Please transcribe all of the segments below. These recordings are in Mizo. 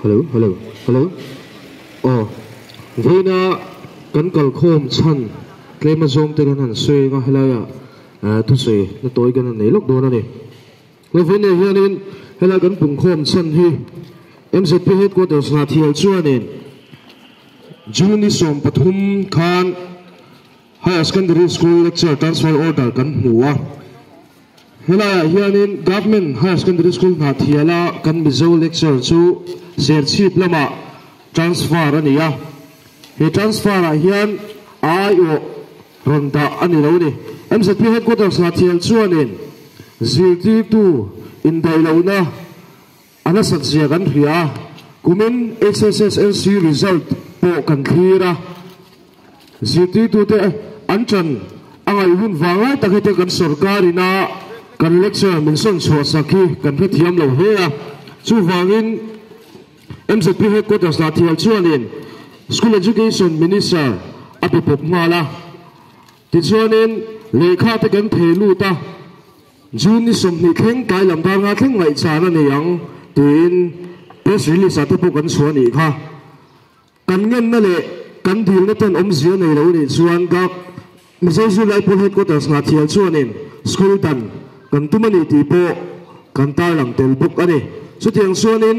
Hello hello hello aw vawiina kan kalkhawm chhan tlem azawng te kan han sawi ang a helaiah thusawi na tawi kan han nei lawk dawn a ni. He vawiinah hianin helai kan pungkhawm chhan hi MZP headquarters Hnahthial chuanin June ni 13 khan Higher Secondary School Lecture Transfer Order kan hmu a. Helaiah hianin Government Higher Secondary School Hnahthiala kan Mizo lecture chu Serchhip lamah transfer a ni a. He transfer-ah hian a aiawh rawn dah a ni lo ni. MZP Headquarters Hnahthial chuanin zirtirtu indaih lohna a nasat zia kan hria a, kumin HSSLC result pawh kan thlir a, zirtirtute an ṭan a ngaih hun vanglai tak hete kan sorkar ina kan lecture min sawn chhuah sak hi kan hrethiam lo hle a, chuvangin MZP headquarters lah thial chuanin School Education Minister a pe pawp nghal a, tichuanin lehkha te kan thei lut a. June ni 20 thleng tlai lam dar nga thleng ngaihchan a nei ang tiin press release ah te pawh kan chhuah a nih kha. Kan ngenna leh kan dilna ten awmzia nei lo nih chuan Gak Mizo Zirlai Pawl Headquarters Hnahthial chuanin school dan kan tum a ni tih pawh kan tarlang tel bawk a ni. Chutiang chuanin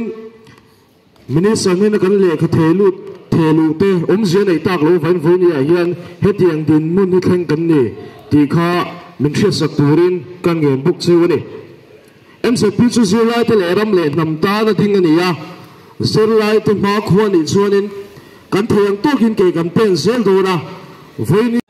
Minister hnena kan lehkha thehlut thehluh te awmzia neih tak lo vain vawinia hian hetiang dinhmun hi thleng kan ni tih kha min hriatsak turin ka ngen bawk cheu a ni. MZP chu zirlaite leh ram leh hnam tan a ding a ni a, zirlaite hmakhua nih chuanin kan thei ang tawkin ke kan pen zel dawn a, vawiin.